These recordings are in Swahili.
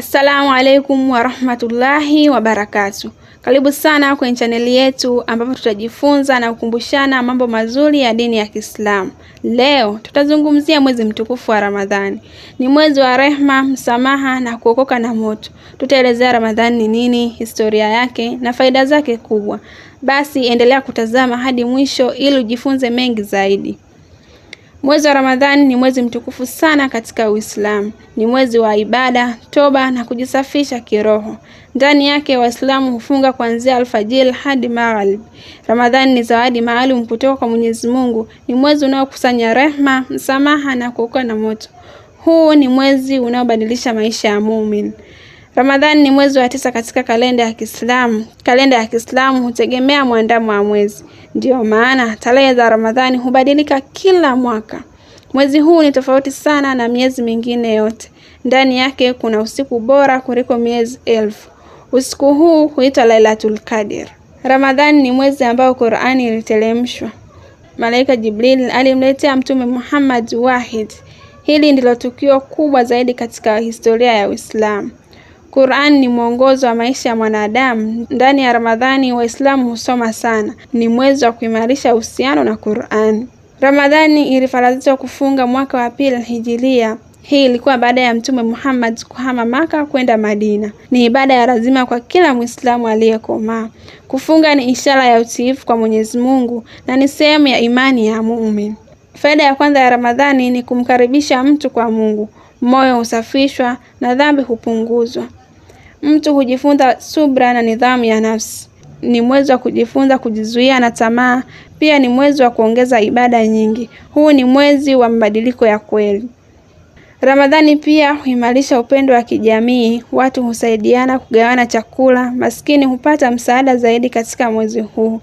Assalamu alaikum warahmatullahi wabarakatuh. Karibu sana kwenye chaneli yetu ambapo tutajifunza na kukumbushana mambo mazuri ya dini ya Kiislamu. Leo tutazungumzia mwezi mtukufu wa Ramadhani. Ni mwezi wa rehma, msamaha na kuokoka na moto. Tutaelezea Ramadhani ni nini, historia yake na faida zake kubwa. Basi endelea kutazama hadi mwisho ili ujifunze mengi zaidi. Mwezi wa Ramadhani ni mwezi mtukufu sana katika Uislamu. Ni mwezi wa ibada, toba na kujisafisha kiroho. Ndani yake Waislamu hufunga kuanzia alfajiri hadi maghrib. Ramadhani ni zawadi maalum kutoka kwa Mwenyezi Mungu. Ni mwezi unaokusanya rehma, msamaha na kuokoa na moto. Huu ni mwezi unaobadilisha maisha ya muumini. Ramadhani ni mwezi wa 9 katika kalenda ya Kiislamu. Kalenda ya Kiislamu hutegemea mwandamo wa mwezi. Ndiyo maana tarehe za Ramadhani hubadilika kila mwaka. Mwezi huu ni tofauti sana na miezi mingine yote. Ndani yake kuna usiku bora kuliko miezi 1000. Usiku huu huitwa Lailatul Qadr. Ramadhani ni mwezi ambao Qur'ani iliteremshwa. Malaika Jibril alimletea Mtume Muhammad wahid. Hili ndilo tukio kubwa zaidi katika historia ya Uislamu. Qur'an ni mwongozo wa maisha ya mwanadamu. Ndani ya Ramadhani Waislamu husoma sana. Ni mwezi wa kuimarisha uhusiano na Qur'an. Ramadhani ilifaradhishwa kufunga mwaka wa 2 Hijiria. Hii ilikuwa baada ya Mtume Muhammad kuhama Maka kwenda Madina. Ni ibada ya lazima kwa kila Muislamu aliyekomaa. Kufunga ni ishara ya utiifu kwa Mwenyezi Mungu na ni sehemu ya imani ya muumini. Faida ya kwanza ya Ramadhani ni kumkaribisha mtu kwa Mungu. Moyo husafishwa na dhambi hupunguzwa. Mtu hujifunza subra na nidhamu ya nafsi. Ni mwezi wa kujifunza kujizuia na tamaa. Pia ni mwezi wa kuongeza ibada nyingi. Huu ni mwezi wa mabadiliko ya kweli. Ramadhani pia huimarisha upendo wa kijamii. Watu husaidiana kugawana chakula. Maskini hupata msaada zaidi katika mwezi huu.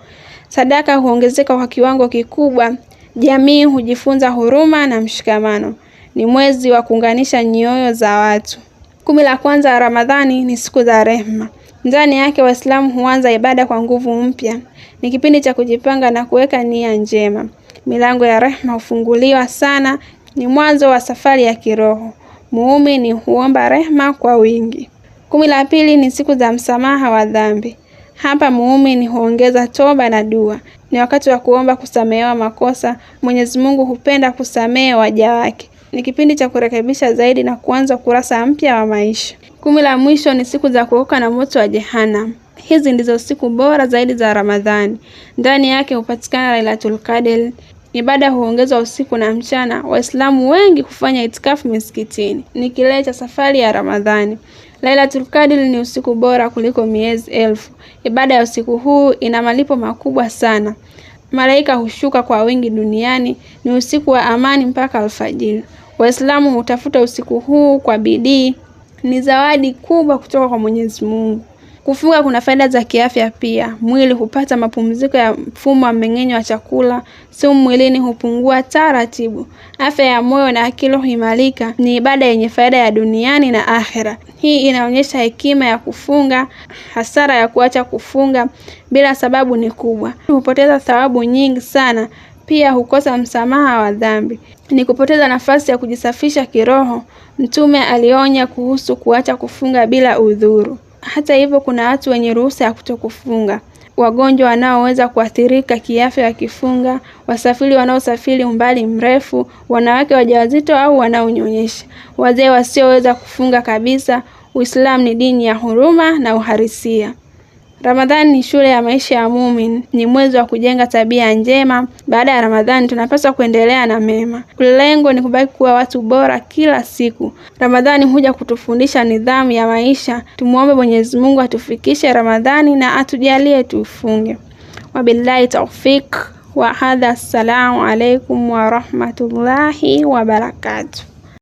Sadaka huongezeka kwa kiwango kikubwa. Jamii hujifunza huruma na mshikamano. Ni mwezi wa kuunganisha nyoyo za watu. 10 la kwanza Ramadhani ni siku za rehma. Ndani yake Waislamu huanza ibada kwa nguvu mpya. Ni kipindi cha kujipanga na kuweka nia njema. Milango ya rehma hufunguliwa sana. Ni mwanzo wa safari ya kiroho. Muumini huomba rehma kwa wingi. 10 la pili ni siku za msamaha wa dhambi. Hapa muumini huongeza toba na dua. Ni wakati wa kuomba kusamehewa makosa. Mwenyezi Mungu hupenda kusamehe waja wake. Ni kipindi cha kurekebisha zaidi na kuanza kurasa mpya wa maisha. 10 la mwisho ni siku za kuokoka na moto wa Jehanamu. Hizi ndizo siku bora zaidi za Ramadhani. Ndani yake hupatikana Lailatul Qadr. Ibada huongezwa usiku na mchana. Waislamu wengi hufanya itikafu misikitini. Ni kilele cha safari ya Ramadhani. Lailatul Qadr ni usiku bora kuliko miezi 1000. Ibada ya usiku huu ina malipo makubwa sana. Malaika hushuka kwa wingi duniani. Ni usiku wa amani mpaka alfajiri. Waislamu hutafuta usiku huu kwa bidii. Ni zawadi kubwa kutoka kwa Mwenyezi Mungu. Kufunga kuna faida za kiafya pia. Mwili hupata mapumziko ya mfumo wa mmeng'enyo wa chakula. Sumu mwilini hupungua taratibu. Afya ya moyo na akili huimarika. Ni ibada yenye faida ya duniani na akhera. Hii inaonyesha hekima ya kufunga. Hasara ya kuacha kufunga bila sababu ni kubwa. Hupoteza thawabu nyingi sana. Pia hukosa msamaha wa dhambi. Ni kupoteza nafasi ya kujisafisha kiroho. Mtume alionya kuhusu kuacha kufunga bila udhuru. Hata hivyo kuna watu wenye ruhusa ya kutokufunga. Wagonjwa wanaoweza kuathirika kiafya wakifunga, wasafiri wanaosafiri umbali mrefu, wanawake wajawazito au wanaonyonyesha, wazee wasioweza kufunga kabisa. Uislamu ni dini ya huruma na uhalisia. Ramadhani ni shule ya maisha ya muumini. Ni mwezi wa kujenga tabia njema. Baada ya Ramadhani tunapaswa kuendelea na mema. Lengo ni kubaki kuwa watu bora kila siku. Ramadhani huja kutufundisha nidhamu ya maisha. Tumuombe Mwenyezi Mungu atufikishe Ramadhani na atujalie tufunge. Wabillahi tawfik wa hadha, assalamu alaikum wa rahmatullahi wa barakatuh.